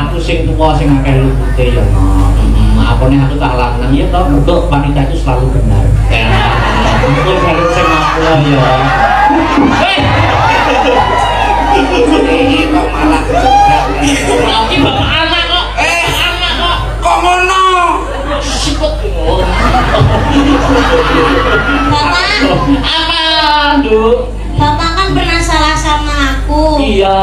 Aku sing tuwa sing akeh lupute ya no. Apa nih aku tak lanang ya toh, mergo wanita itu selalu benar. Engko jaluk sing ngapura ya. Hei, Iki kok malah jebak. iki bapak anak kok. Eh. Anak kok. Kok ngono? Sikut. Bapak, Apa, Nduk? Bapak kan pernah salah sama aku. Iya.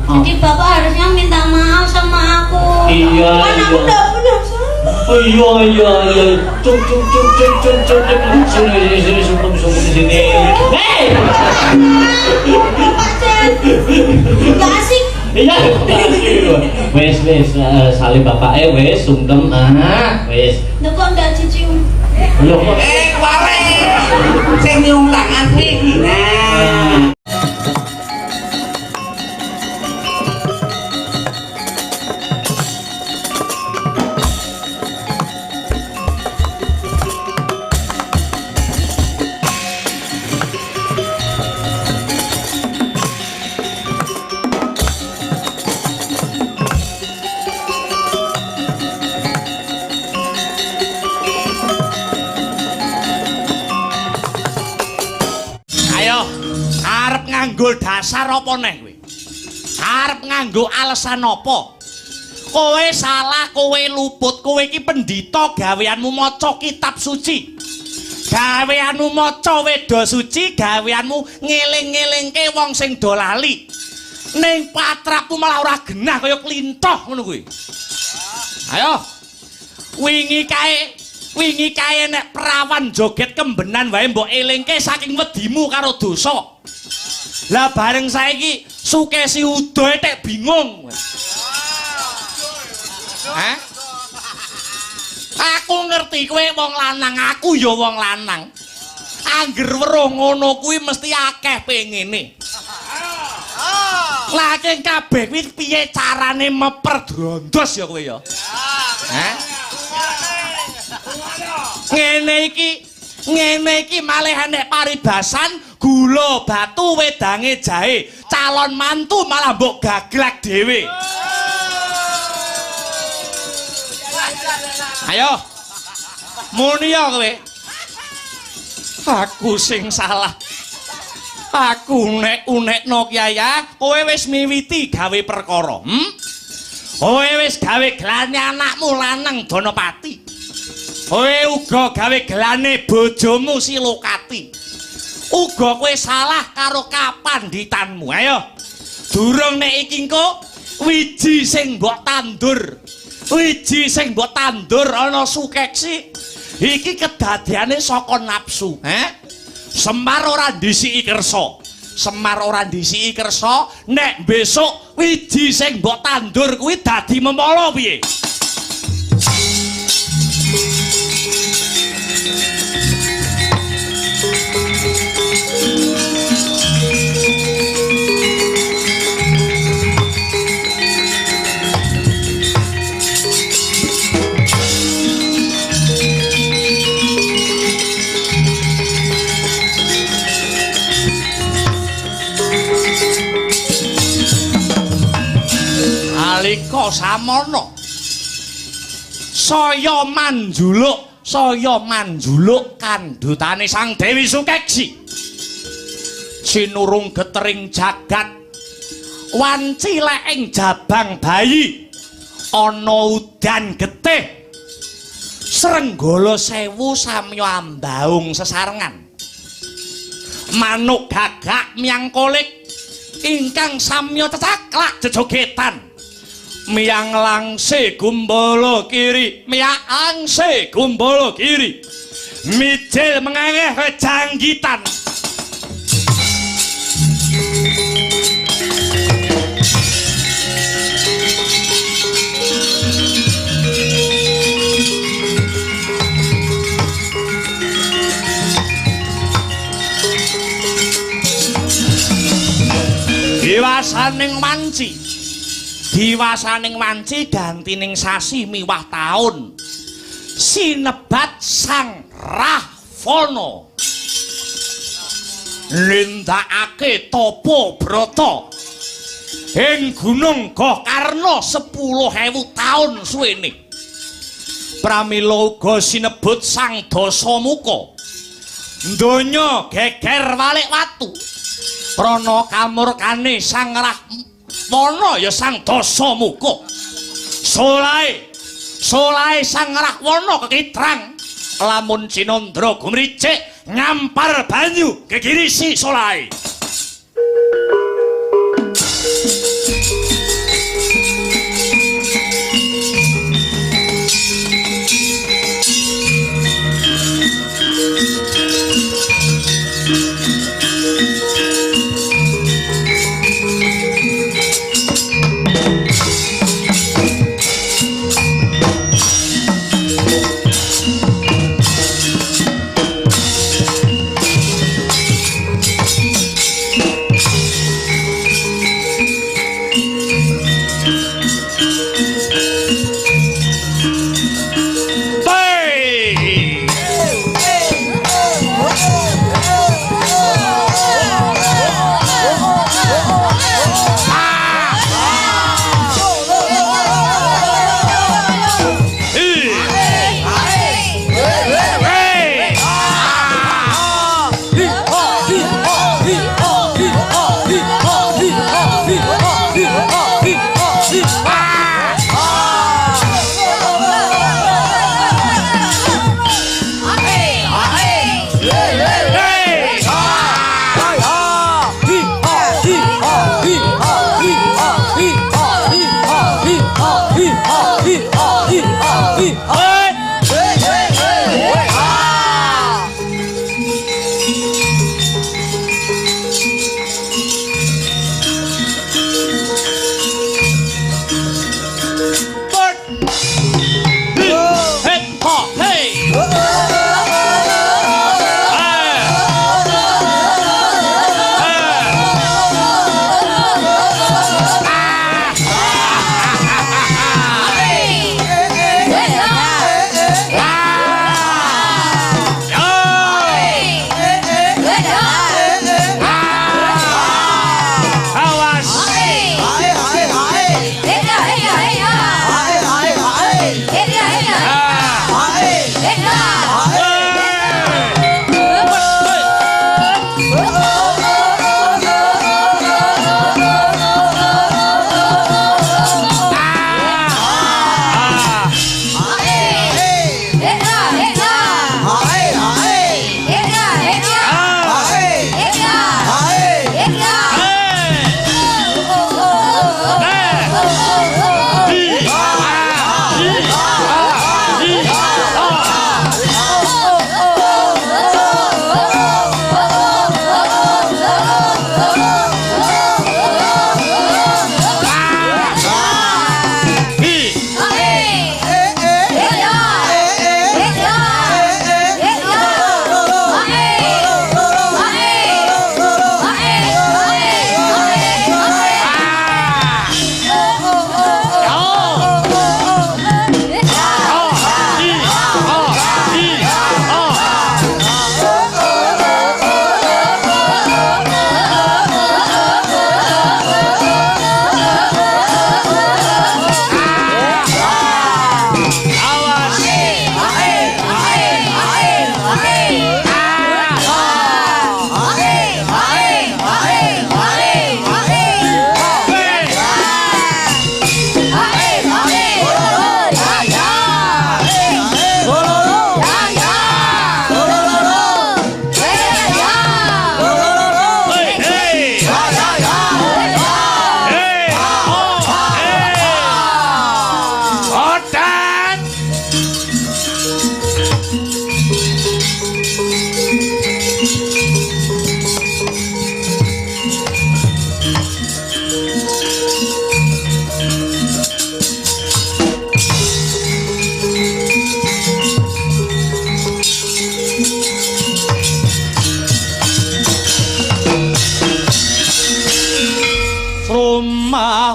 Jadi Bapak harusnya minta maaf sama aku. Iya, Kan aku iya. udah pernah salah. Oh iya iya iya. Cuk cuk cuk cuk cuk cuk cuk. Sini sini sini sungkem sungkem sini. Hei. Bapak Jen. Gak asik. Iya. Wes wes salib bapake wes sungkem ah wes. Loh kok nggak dicium? Lho kok Eh, wale. Sing nyium tangan kuwi. Nah. Ayo, arep nganggo dasar apa neh kowe? Arep nganggo alasan apa? Kowe salah, kowe luput, kowe iki pendhita gaweanmu maca kitab suci. Gaweanmu maca weda suci, gaweanmu ngeling-ngelingke wong sing do lali. Ning patrapmu malah ora genah kaya klintoh ngono kuwi. Ayo. Wingi kae nek perawan joget kembenan wae mbok elingke saking wedimu karo dosa. Lah bareng saiki Sukesi udo tek bingung. Hah? Aku ngerti kowe wong lanang, aku ya wong lanang. Angger weruh ngono kuwi mesti akeh pengene. Lah king kabeh kuwi piye carane meper drondos ya kowe ya? Hah? Ngene iki malih enek paribasan gula batu wedange jahe, calon mantu malah mbok gaglak dhewe. Ayo. Muni ya kowe. Aku sing salah. Aku nek-unekno Kyai, kowe wis miwiti gawe perkara, Kowe wis gawe gelane anakmu lanang Danapati. Kowe uga gawe gelane bojomu Silokati. Uga kowe salah karo kapandhitanmu. Ayo. Durung nek iki engko wiji sing mbok tandur. Wiji sing mbok tandur ana Sukeksi. Iki kedadeane saka nafsu, he? Semar ora ndhisiki kersa. Semar ora ndhisiki kersa nek besok wiji sing mbok tandur kuwi dadi memala piye? Alika samono saya manjuluk kandhutane Sang Dewi Sukeksi. Sinurung getering jagat wanci lek ing jabang bayi ana udan getih srenggala sewu samya ambaung sesarengan manuk gagak miyang kolik ingkang samya cecaklak jejogetan miyang langse gumbala kiri, miyang angse gumbala kiri, mijil mengengeh janggitan. Diwasaning wanci, diwasaning wanci gantining sasi miwah taun, sinebat Sang Rahwana nindakake tapa brata Ing Gunung Gokarna 10.000 taun suwene. Pramila uga sinebut Sang Dasamuka. Donya geger walik watu. Krana kamurkane Sang Rahwana ya Sang Dasamuka. Solahe solahe Sang Rahwana kekitrang lamun cinandra gumricik ngampar banyu gegirisi solahe.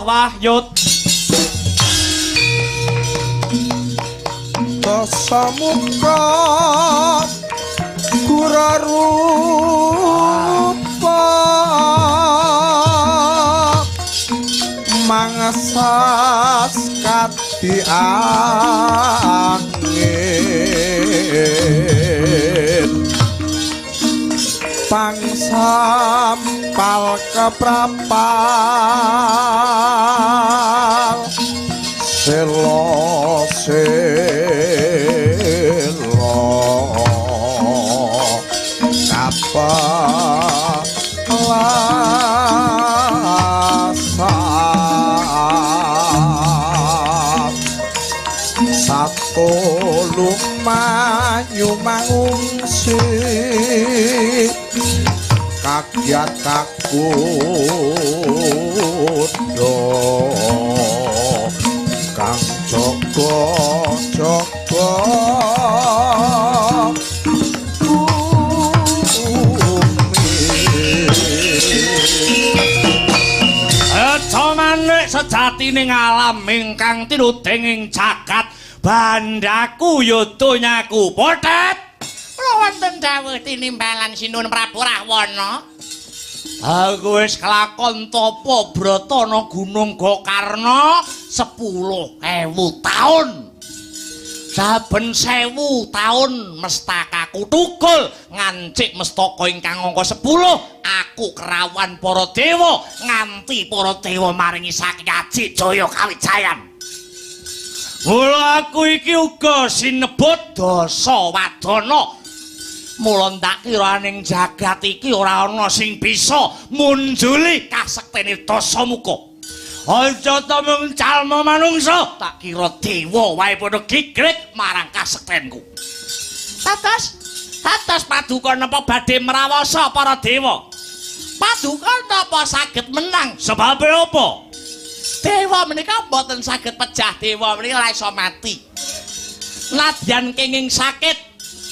Wahyut Dasamuka kurarupa Pangsas kadi angin pangsampal keprapal selo selo kapelasan satu lumayu mangungsi kagiat kakudo kang jaga jaga Aja manik sejatine alam ingkang tinuding ing jagat bandaku ya donyaku pothet. Kula wonten dawuh tinimbalan Sinuwun Prabu Rahwana. Aku wis kelakon tapa brata ana Gunung Gokarna 10.000 taun. Saben 1000 taun mestakaku tukul ngancik mestaka ingkang angka 10, aku kerawan para dewa nganti para dewa maringi saking aji jaya kawijayan. Mula aku iki uga sinebut dasa wadana. Mula ndak kira ning jagat iki ora ana sing bisa munjuli kasektene Dasamuka. Aja ta mung calma manungsa, tak kira dewa wae padha gigrik marang kasektenku. Tatos, tatos paduka napa badhe mrawasa para dewa? Paduka napa saged menang? Sebabe apa? Dewa menika mboten saged pejah, dewa menika ora iso mati. Nadyan kenging sakit,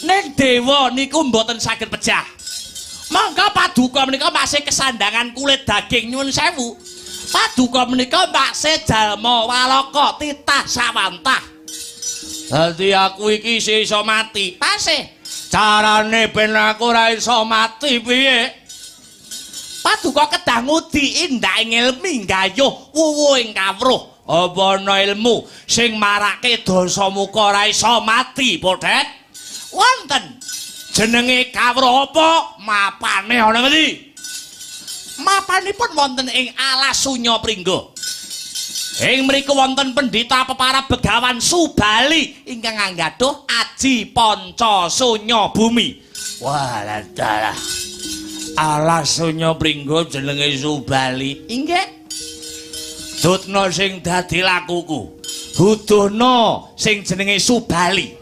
ning dewa niku mboten saged pejah. Mangga paduka menika masih kesandangan kulit daging nyuwun sewu. Paduka menika makse jalma walaka titah sawantah. Dadi aku iki isih iso mati. Pasih. Carane ben aku ora iso mati piye? Paduka kedah ngudi indah ing ilmi nggayuh wuwuhing kawruh. Apa ana ilmu sing marake Dasamuka ora iso mati, Pothet? Wonten. Jenenge kawruh apa? Mapane ana ngendi? Mapanipun wonten ing alas Sunya Pringga. Ing mriku wonten pendhita peparab Begawan Subali ingkang anggadhuh aji panca sunya bumi. Wah, dalah. Alas Sunya Pringga jenenge Subali. Inggih. Dutna sing dadi lakuku. Duduhna sing jenenge Subali.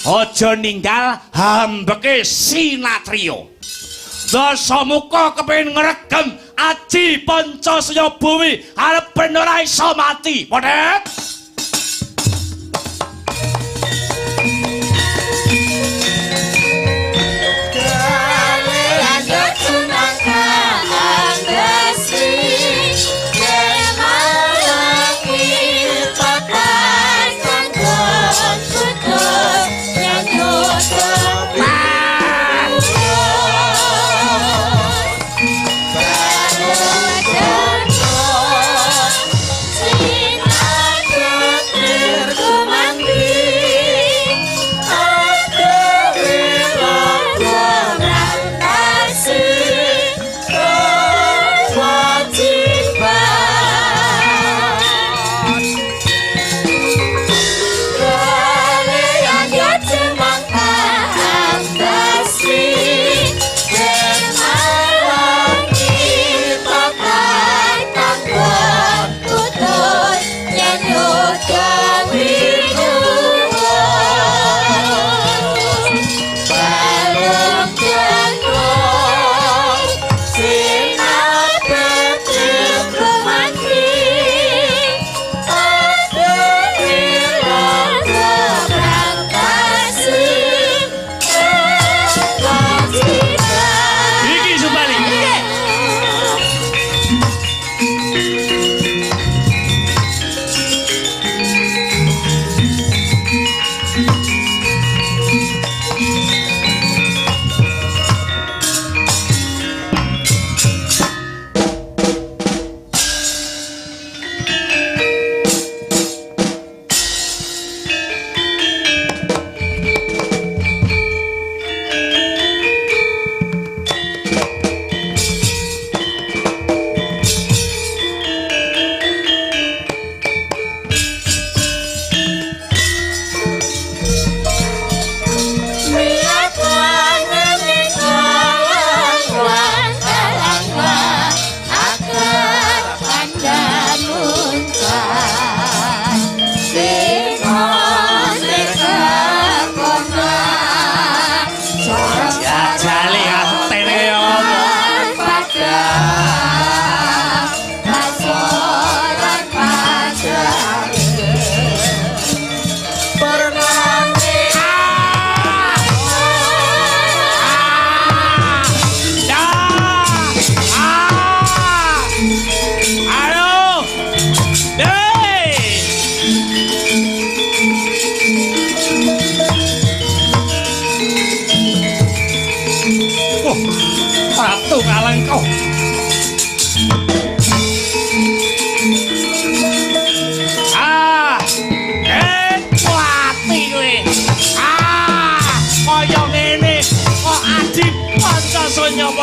Aja ninggal hambeke sinatriya. Dasamuka kepengin ngregem aji panca sunya bumi arep ben ora iso mati. Pothet. Cinta.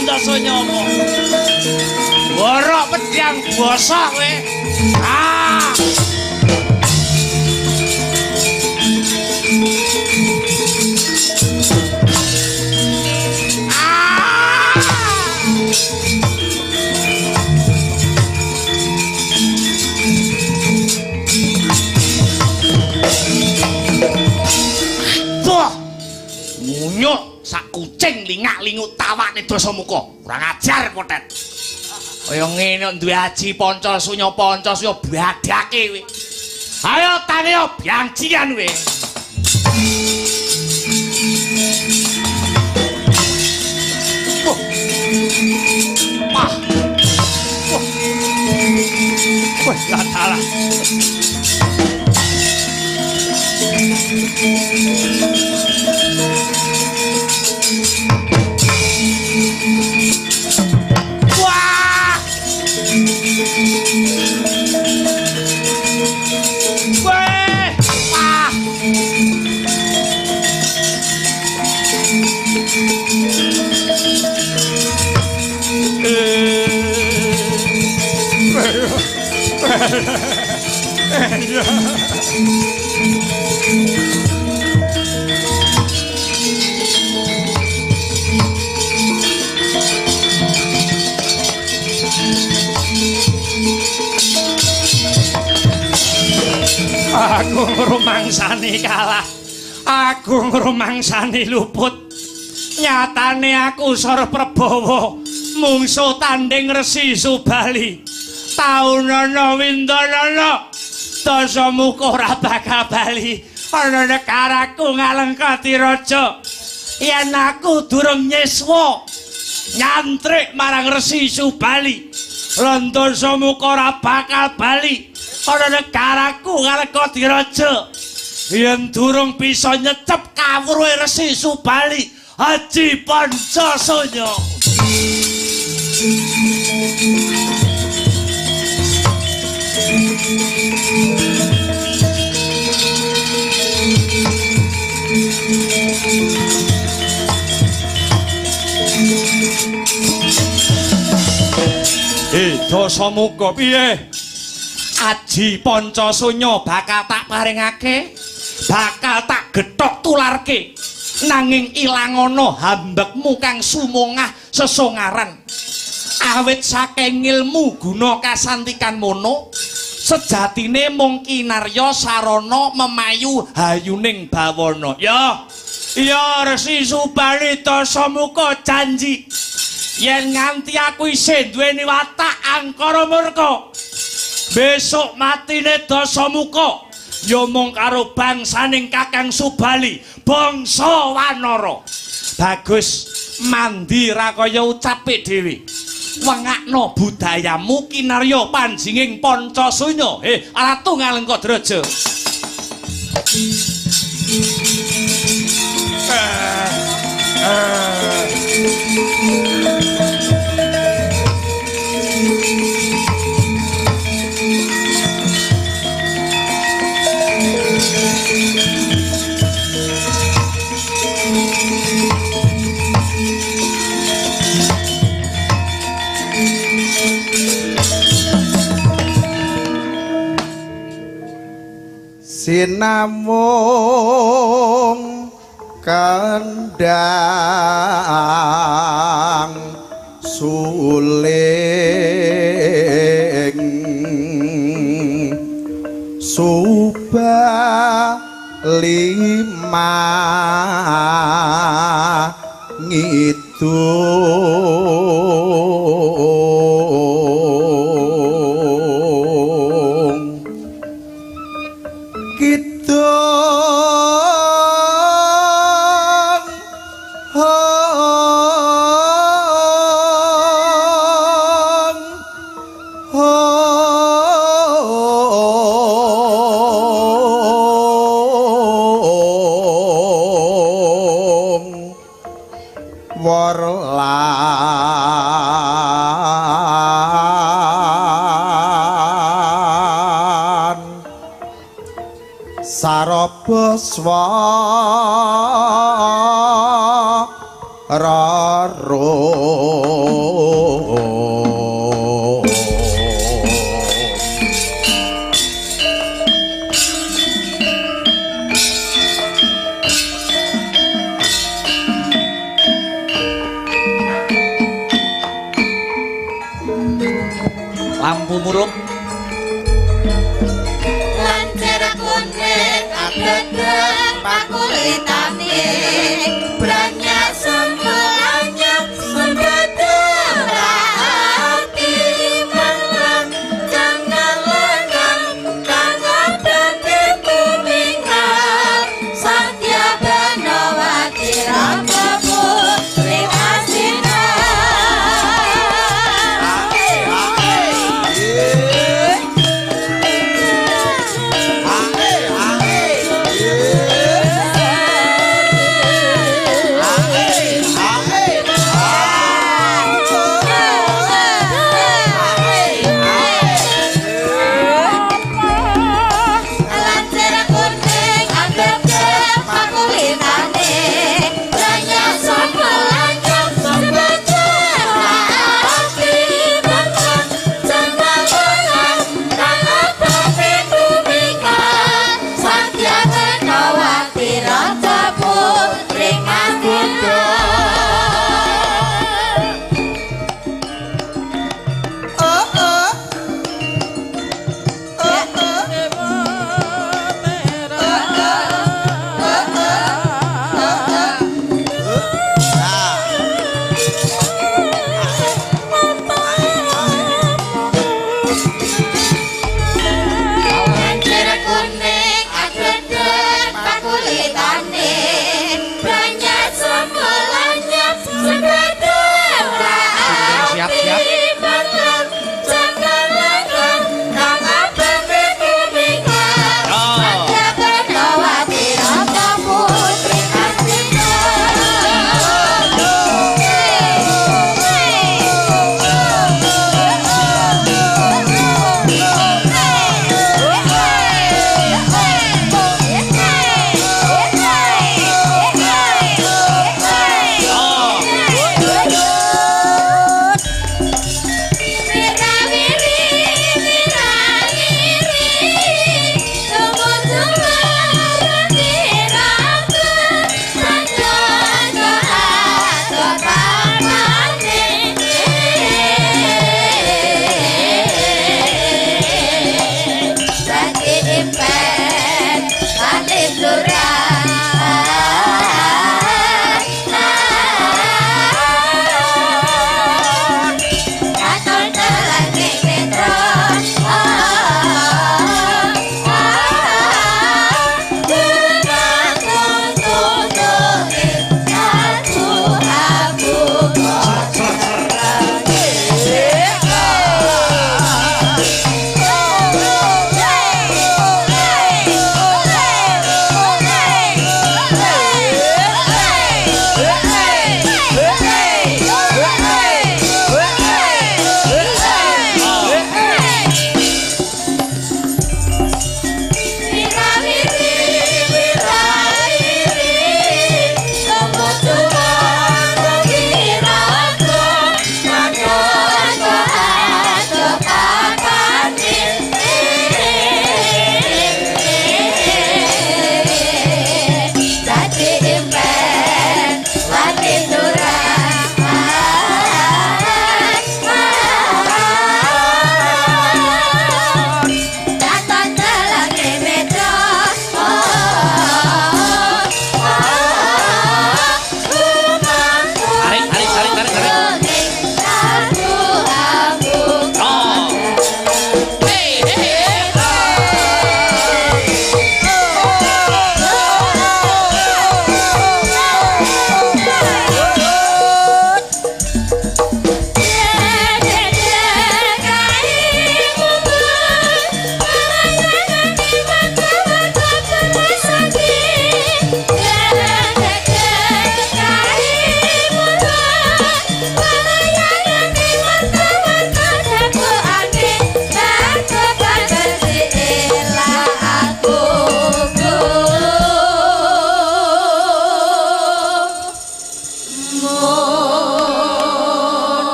Pancasunya apa? Borok pedang bosok kowe. Ah. Munyuk sak kucing lingak-linguk tawane Dasamuka. Kurang ajar kotet. Kaya ngene duwe aji Pancasunya Pancasunya badake kowe. Ayo tangi byangjian kowe. Wah. Wah. Wah, lah. Wah! Weh! Wah! Aku ngrumangsani kalah. Aku ngrumangsani luput. Nyatane aku Sora Prabawa mungsuh tanding Resi Subali. Taunana windanana Dasamuka ora bakal bali ana negaraku Ngalengkati Raja. Yen aku durung nyiswa nyantrik marang Resi Subali, lan Dasamuka ora bakal bali ana negaraku Ngalengkati Raja. Yen durung bisa nyecep kawruhe Resi Subali, Aji Pancasunya. Dasamuka piye? Aji Pancasunya bakal tak paringake, bakal tak gethok tularke. Nanging ilangono hambekmu kang sumongah sesongaran. Awit saking ilmu guna kasantikan mono, sejatine mung kinarya sarana memayu hayuning bawana. Ya, ya Resi Subali Dasamuka janji yen nganti aku isih duweni watak angkara murka, besok matine Dasamuka ya mung karo bangsaning Kakang Subali, bangsa Wanara. Bagus mandi ra kaya ucape dhewe. Wengakno budayamu kinarya panjinging Pancasunya. Ratu Ngalengkadraja. Sinamung kendang suling suba lima ngidung sarabaswa raro. Lampu murup. Lancer kuning abedeng pakulitane branyak sembelanyap sembedeng ati malang jangan lengang kang abade tuminggal Satya Banowati Raka Putri Asina.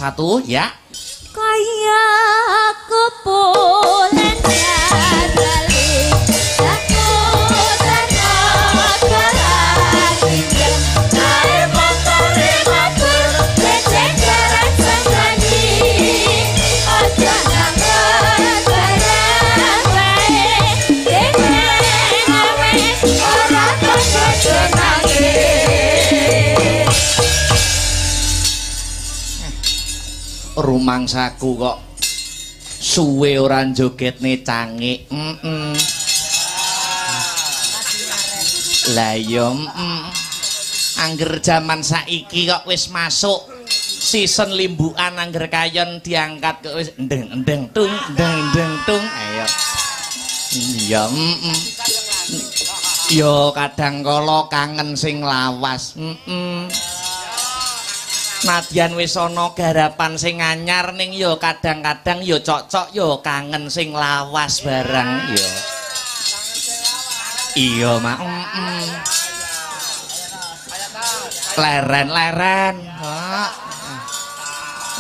satu ya. Kaya kepulen jadali Rumangsaku kok suwe ora jogetne cangik. Lah iya, Angger jaman saiki kok wis masuk season limbukan, angger kayon diangkat kok wis endeng-endeng tung endeng-endeng tung. Ayo. Iya, Yo kadang kala kangen sing lawas. Nadyan wis ana garapan sing anyar ning ya kadang-kadang ya cocok ya kangen sing lawas barang ya. Iya, Mak. Leren-leren.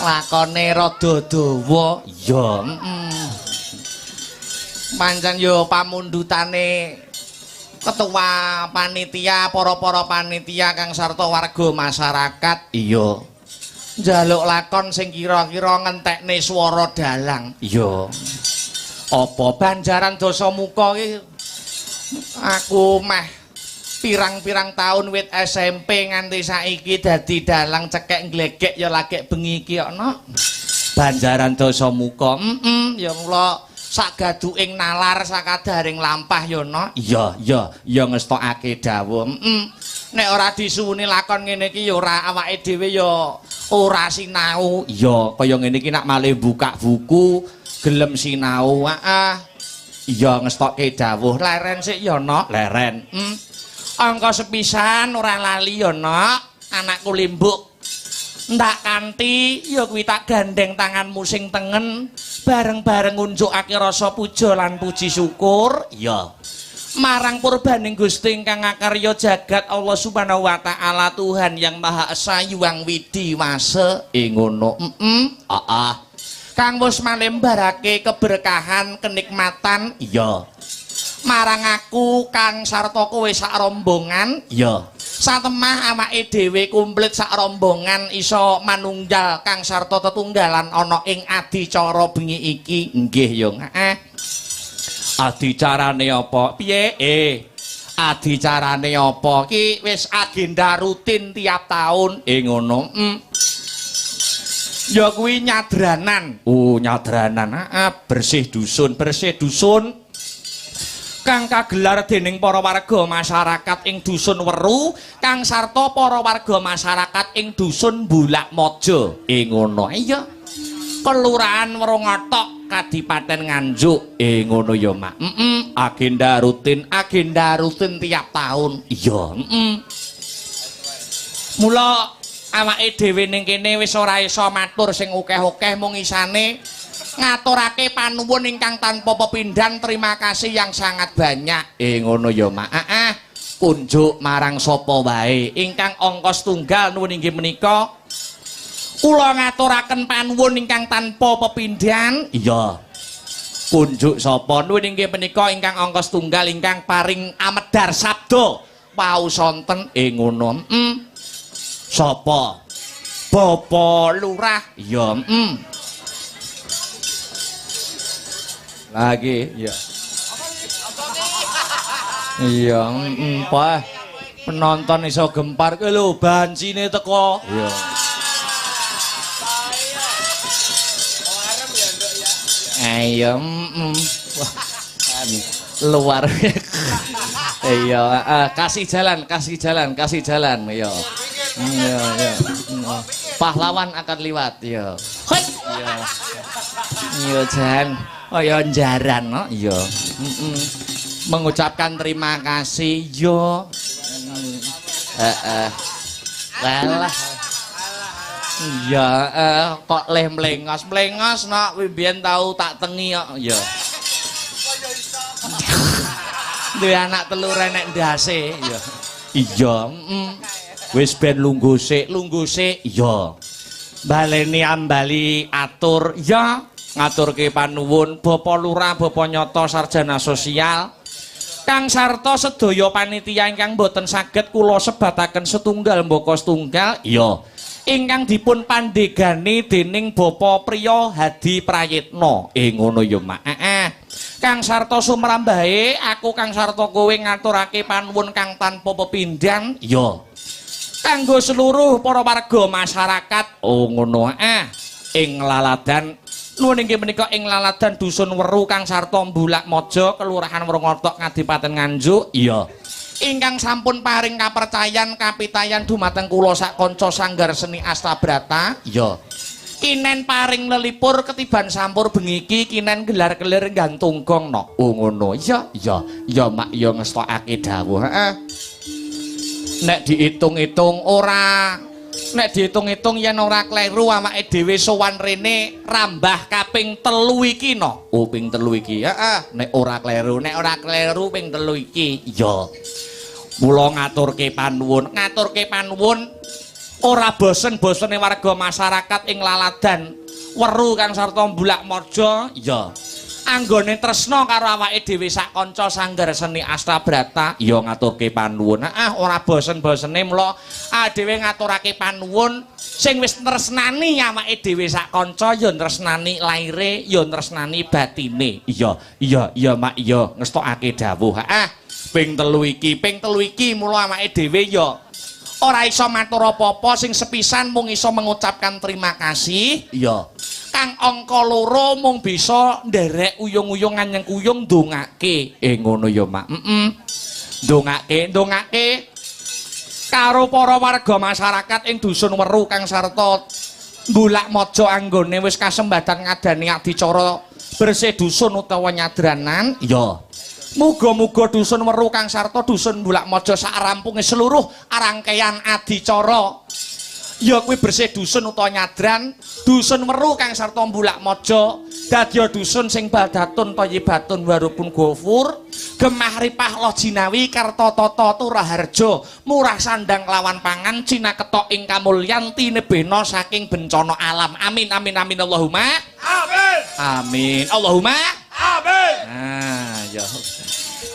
Lakone rada dawa. Iya, Pancen ya pamundhutane ketua panitia, para-para panitia kang sarta warga masyarakat. Iya. Njaluk lakon sing kira-kira ngentekne swara dalang. Iya. Apa Banjaran Dasamuka iki aku meh pirang-pirang tahun wit SMP nganti saiki dadi dalang cekek nglegek ya lagek bengi iki ana. Banjaran Dasamuka. Ya mula sagaduking nalar sakadaring lampah ya no. Iya, iya, ya ngestokake dawuh. Nek ora disuwuni lakon ngene iki ya ora awake dhewe ya ora sinau. Iya, kaya ngene iki nak malih buka buku gelem sinau. Heeh. Iya ngestokke dawuh. Leren sik ya no, leren. Angka sepisan ora lali ya no, anakku limbuk. Ndak kanthi ya kuwi tak gandeng tanganmu sing tengen bareng-bareng ngunjukake rasa puja lan puji syukur ya marang purbaning Gusti ingkang ngakarya jagat Allah Subhanahu wa taala Tuhan yang Maha Esa Hyang Widhi Wasa ngono. Heeh. Kang wis malembarake keberkahan kenikmatan iya marang aku kang sarta kowe sak rombongan iya. Satemah awake dhewe komplit sak rombongan iso manunggal kang sarta tetunggalan ana ing adicara bengi iki. Nggih yo. Heeh. Adicarane apa? Piye? Adicarane apa? Ki wis agenda rutin tiap tahun. Ngono. Ya kuwi nyadranan. Oh, nyadranan. Heeh, bersih dusun, bersih dusun. Kang kagelar dening para warga masyarakat ing dusun Weru kang sarta para warga masyarakat ing dusun Bulakmojo. Ngono. Iya. Kelurahan Werongotok Kadipaten Nganjuk. Ngono ya, Mak. Agenda rutin, agenda rutin tiap tahun. Iya, Mula awake dhewe ning kene wis ora iso matur sing akeh-akeh mung isane ngaturake panuwun ingkang tanpa pepindhan terima kasih yang sangat banyak. Ngono ya, Mak. Heeh. Kunjuk marang sapa wae ingkang angka setunggal nuwun inggih menika kula ngaturaken panuwun ingkang tanpa pepindhan. Iya. Kunjuk sapa nuwun inggih menika ingkang angka setunggal ingkang paring amedhar sabda wau sonten. Ngono. Sapa? Bapak Lurah. Iya, Lagi, iya. Iya, Pak. Penonton iso gempar kuwi lho, bancine teko. Iya. Ayo, Wah, luar. Iya, kasih jalan, kasih jalan, kasih jalan, iya. Iya, iya. Pahlawan akan liwat, iya. Hoi. Iya. Iya, jan. Oh ya jaran no? Iya. Mengucapkan terima kasih yo. Walah. Iya, kok leh mlengos-mlengos nok kuwi biyen tau tak tengi kok. Iya. Duwe anak telu renek ndase. Iya. Iya, Wis ben lungguh sik, lungguh sik. Iya. Baleni ambali atur ya ngaturke panuwun Bapak Lurah, Bapak Nyoto Sarjana Sosial. Kang sarta sedaya panitia ingkang boten saged kula sebataken setunggal mbaka setunggal iya ingkang dipun pandegani dening Bapak Priya Hadi Prayitno. Ngono ya Mak. Heeh. Kang sarta sumrambahe aku kang sarta kowe ngaturake panuwun kang tanpa pepindhan iya kanggo seluruh para warga masyarakat. Oh ngono. Ing Laladan nuwun inggih menika ing Laladan Dusun Weru Kang sarta Mbulak Mojo Kelurahan Wrongotok Kadipaten Nganjuk iya ingkang sampun paring kapercayan kapitayan dumateng kula sak kanca Sanggar Seni Astabrata iya kinen paring lelipur ketiban sampur bengi iki kinen gelar-kelir gantung gong no. Oh ngono iya iya iya Mak ya ngestokake dawuh. Heeh. Nek diitung-itung ora, nek diitung-itung yen ora kleru awake dhewe sowan rene rambah kaping 3 iki no. Oh ping 3 iki. Heeh, nek ora kleru, nek ora kleru ping 3 iki. Iya. Mula ngaturke panuwun, ngaturke panuwun ora bosen-bosene warga masyarakat ing Laladan Weru Kang sarta Mbulak Mojo. Iya. Anggone tresna karo awake dhewe sak kanca Sanggar Seni Astabrata ya ngaturke panuwun. Ah ora bosen-bosene mula dhewe ngaturake panuwun sing wis tresnani awake dhewe sak kanca ya tresnani laire ya tresnani batine. Iya iya iya Mak iya ngestokake dawuh. Ah ping 3 iki, ping 3 iki mula awake dhewe ya ora iso matur apa-apa sing sepisan mung iso mengucapkan terima kasih. Iya. Kang angka 2 mung bisa nderek uyung-uyung nganyeng-kuyung ndongake. Ngono ya Mak. Heeh. Ndongake, ndongake karo para warga masyarakat ing Dusun Weru Kang sarta Mbulak Mojo anggone wis kasembatan ngadani adicara bersih dusun utawa nyadranan. Iya. Muga-muga Dusun Weru Kang sarta Dusun Mbulak Mojo sak rampunge seluruh rangkaian adicara ya kuwi bersih dusun utawa nyadran Dusun Weru Kang sarta Mbulak Mojo dadi dusun sing baldatun thayyibatun warupun gofur gemah ripah loh jinawi karta tata turaharja murah sandang lawan pangan cinaketok ing kamulyan tinebena saking bencana alam. Amin amin amin Allahumma amin. Amin Allahumma amin. Nah ya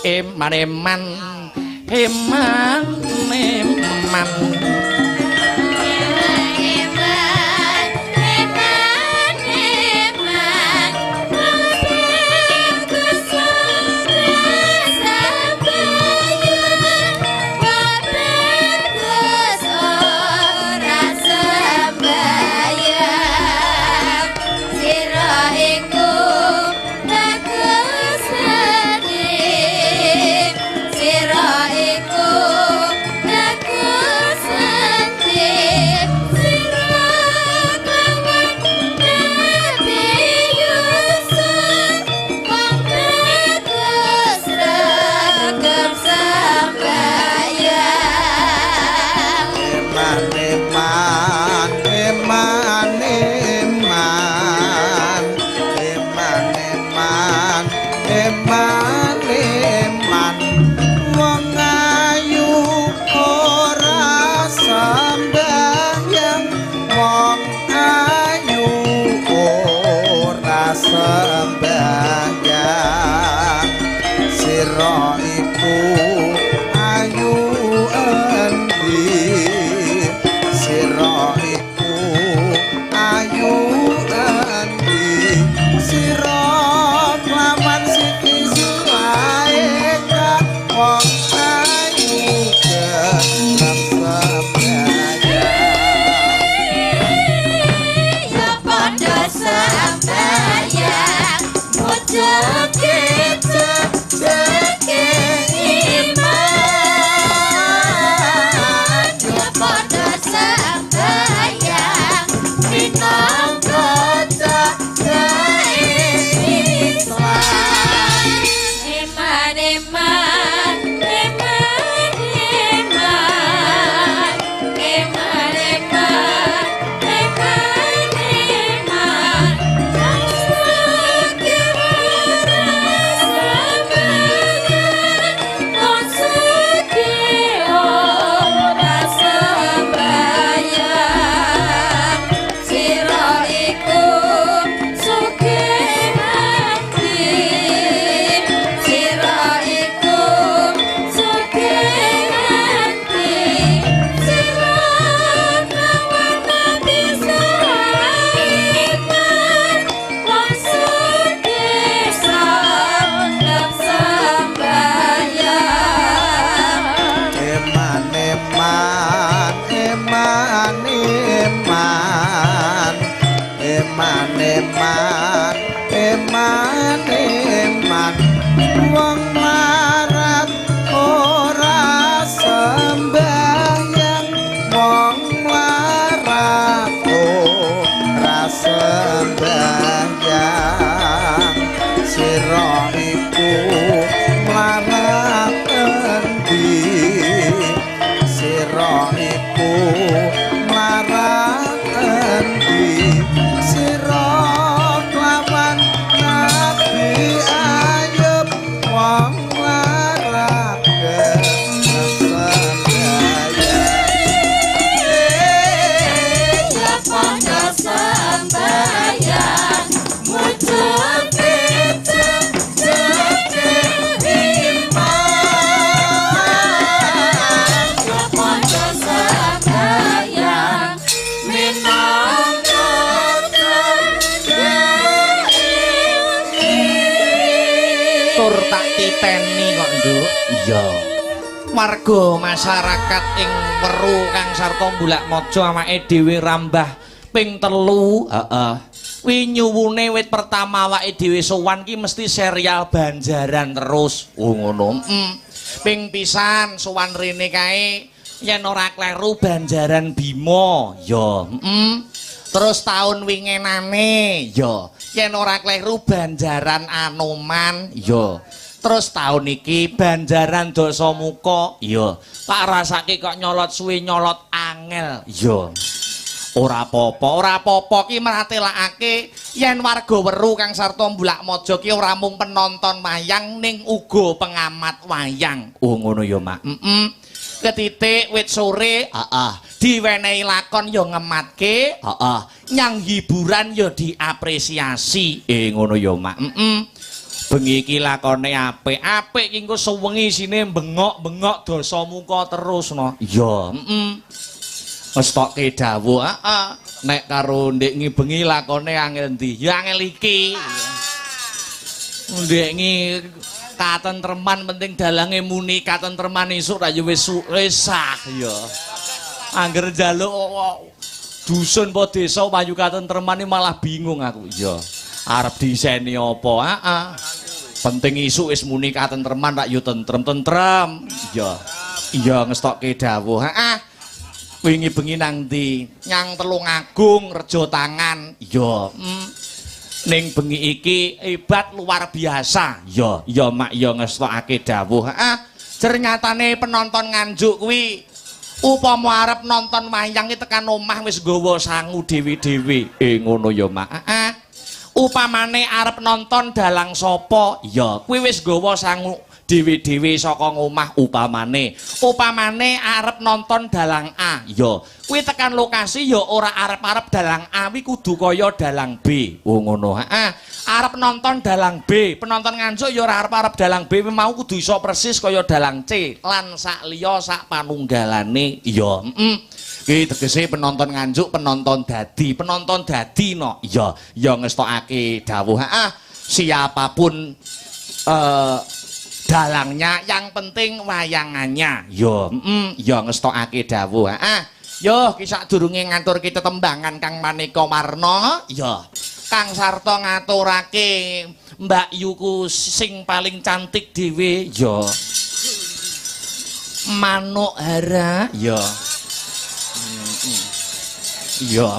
eman eman eman eman Iman. Niteni kok, Nduk. Iya. Warga masyarakat ing Weru Kang Sarta Bulakmaja awake dhewe rambah ping 3. Heeh. Wi nyuwune wit pertama awake dhewe sowan ki mesti serial Banjaran terus. Oh ngono. Ping pisan sowan rene kae yen ora kleru Banjaran Bima. Ya, Terus taun wingenane, ya, yen ora kleru Banjaran Anoman, ya. Terus taun iki Banjaran Dasamuka, ya. Tak rasake kok nyolot suwe nyolot angel, ya. Ora apa-apa, ora apa-apa ki meratelakake yen warga Weru Kang Sarta Bulakmaja ki ora mung penonton wayang ning uga pengamat wayang. Oh ngono ya, Mak. Ketitik wit sore, heeh, diwenehi lakon ya ngematke, heeh, nyang hiburan ya diapresiasi. Ngono ya, Mak. Bengi iki lakone apik. Apik ki engko sewengi isine bengok-bengok Dasamuka terus no. Iya, Ngestokke dawuh, heeh. Nek karo ndek ngi bengi lakone angel ndi? Ya angel iki. Ndek ngi katentreman penting dalange muni katentreman esuk ra ya wis sah ya. Angger njaluk dusun apa desa payu katentreman malah bingung aku. Ya arep diseni apa? Heeh. Penting isuk wis muni katentreman rak ya tentrem-tentrem. Ya. Iya ngestokke dawuh. Heeh. Wingi bengi nang ndi? Nyang Telungagung Rejo Tangan. Ya. Ning bengi iki hebat luar biasa. Ya, ya Mak ya ngestokake dawuh. Heeh. Jernyatane penonton Nganjuk kuwi upama arep nonton wayang iki tekan omah wis nggawa sangu dhewe-dhewe. Ngono ya Mak. Heeh. Upamane arep nonton dalang sapa? Ya, kuwi wis nggawa sangu dhewe-dhewe saka ngomah upamane. Upamane arep nonton dalang A, ya. Kuwi tekan lokasi ya ora arep-arep dalang A kuwi kudu kaya dalang B. Oh ngono. Heeh. Arep nonton dalang B, penonton Nganjuk ya ora arep-arep dalang B mau kudu iso persis kaya dalang C lan sak liya sak panunggalane. Ya, Iki tegese penonton Nganjuk, penonton dadi no. Ya, ya ngestokake dawuh. Heeh. Siapapun dalangnya yang penting wayangannya. Yo, yo ngestokake dawuh. Heeh. Yo ki sadurunge ngaturke tetembangan kang maneka warna, yo. Kang Sarta ngaturake Mbak Yuku sing paling cantik dhewe, yo. Manuk hara, yo. Yo,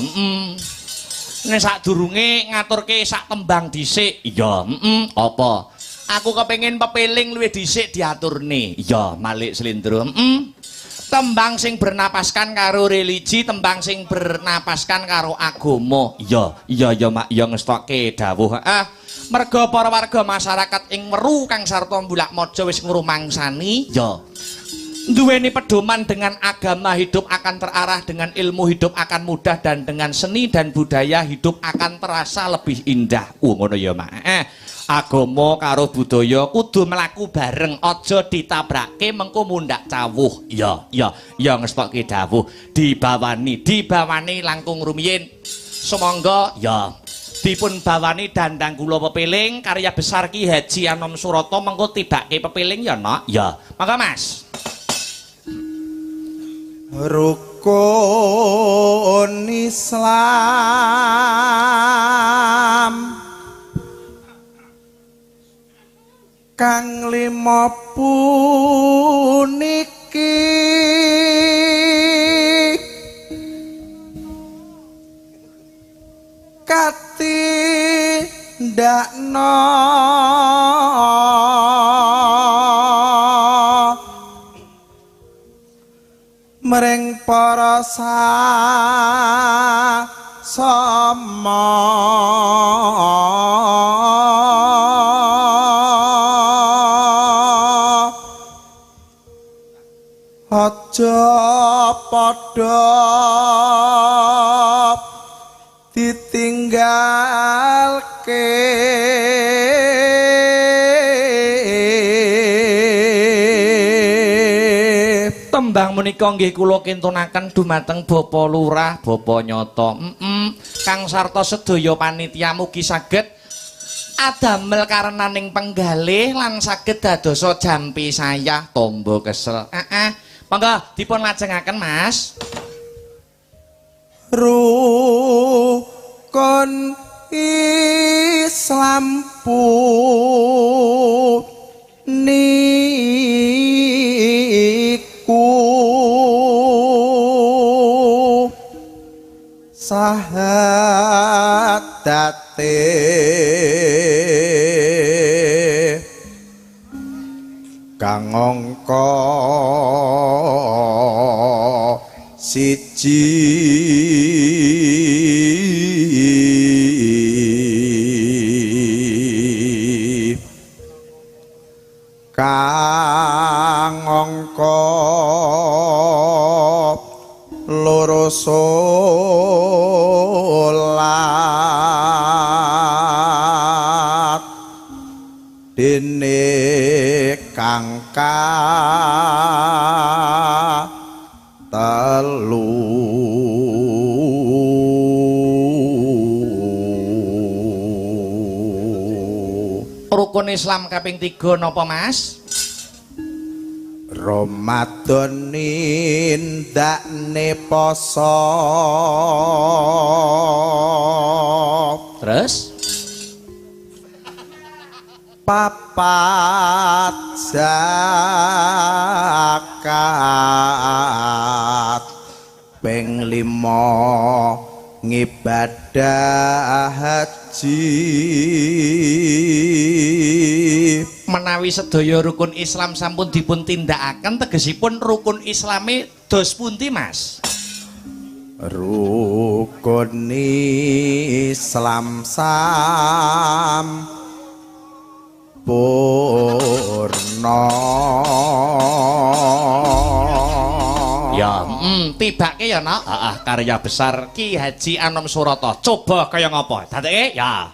Nek sadurunge ngaturke sak tembang dhisik, yo, apa? Aku kepengin pepeling luwih dhisik diaturne. Iya, Malik Slendro. Tembang sing bernapaskan karo religi, tembang sing bernapaskan karo agama. Iya, iya ya Mak, ya ngestokke dawuh. Heeh. Merga para warga masyarakat ing Weru Kang Sarta Bulakmaja wis ngrumangsani, ya. Duweni pedoman dengan agama hidup akan terarah, dengan ilmu hidup akan mudah, dan dengan seni dan budaya hidup akan terasa lebih indah. Ngono ya Mak. Agama karo budaya kudu mlaku bareng, aja ditabrake mengko mundhak cawuh. Ya, ya, ya ngestokke dawuh. Dibawani, dibawani langkung rumiyin. Sumangga ya dipun bawani dandang kula pepeling karya besar Ki Haji Anom Suroto mengko tibake pepeling ya, Nok. Ya, mangga Mas. Rukun Islam kang lima puniki katindakno mring para sama aja padha ditinggalke Tembang menika nggih kula kintunaken dumateng Bapak Lurah, Bapak Nyoto. Kang sarta sedaya panitia mugi saged Adamel karenaning penggalih lan saged dadosa jampi sayah tombo kesel. Heeh. Monggo dipun lajengaken, Mas. Rukun Islam puniku sahadate kang angka siji kang angka loro salat dene kang telu Rukun Islam kaping 3 napa, Mas? Ramadan nindakne poso. Terus papat zakat ping 5 ngibadah haji. Menawi sedaya rukun Islam sampun dipun tindakaken, tegesipun rukun Islame dos pundi, Mas? Rukun Islam sampurna. Ya, tibake ya, Nak. Heeh, karya besar Ki Haji Anom Surata. Coba kaya ngapa? Dadeke ya. Ya.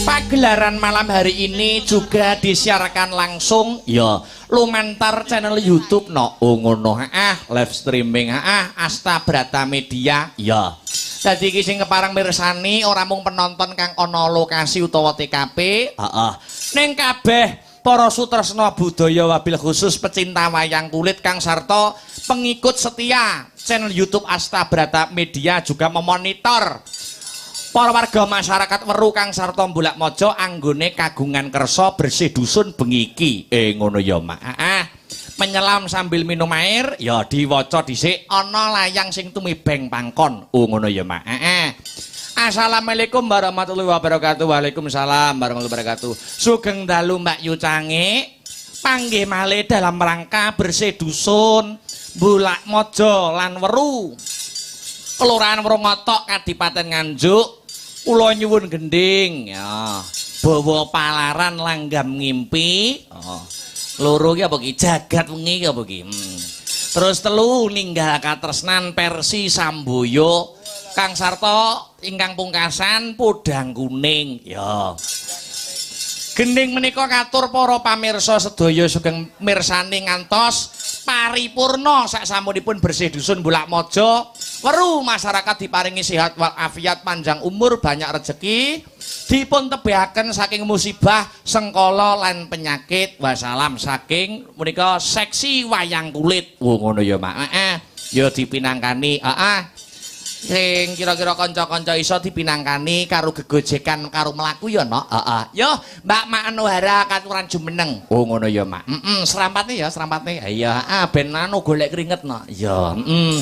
Pagelaran malam hari ini juga disiarkan langsung ya lumantar channel YouTube no. Oh ngono heeh, live streaming heeh, Asta Brata Media ya. Dadi iki sing kepareng mirsani ora mung penonton kang ana lokasi utawa TKP, heeh. Ning kabeh para sutresna budaya wabil khusus pecinta wayang kulit kang sarta pengikut setia channel YouTube Asta Brata Media juga memonitor para warga masyarakat Weru kang sarta Bulakmojo anggone kagungan kersa bersih dusun bengi iki. Ngono ya, Mak. Heeh. Menyelam sambil minum air ya diwaca dhisik ana layang sing tumibeng pangkon. Oh ngono ya, Mak. Heeh. Assalamualaikum warahmatullahi wabarakatuh. Waalaikumsalam warahmatullahi wabarakatuh. Sugeng dalu Mbak Yu Cange. Panggih malih dalam rangka bersih dusun Bulakmojo lan Weru. Kelurahan Wrongotok Kadipaten Nganjuk. Kula nyuwun gending ya. Bawa palaran langgam ngimpi. Oh. Loro ki apa ki? Jagat wengi ki apa ki? Terus telu ninggal katresnan versi Samboyo Kang sarta ingkang pungkasan podang kuning ya. Gending menika katur para pamirsa sedaya sugeng mirsani ngantos paripurna saksampunipun bersih dusun Bulakmojo. Weru masyarakat diparingi sehat walafiat, panjang umur, banyak rezeki, dipun tebihaken saking musibah, sengkala lan penyakit. Wassalam saking menika seksi wayang kulit. Wo ngono ya, Mak. Heeh. Ya dipinangkani, heeh. Sing kira-kira kanca-kanca iso dipinangkani karo gegojekan karo mlaku ya, Nok. Heeh. Yo, Mbak Manohara katuran jumeneng. Oh ngono ya, Mak. Heeh, serampate ya, serampate. Iya, heeh, ben anu golek keringet, Nok. Iya, heeh.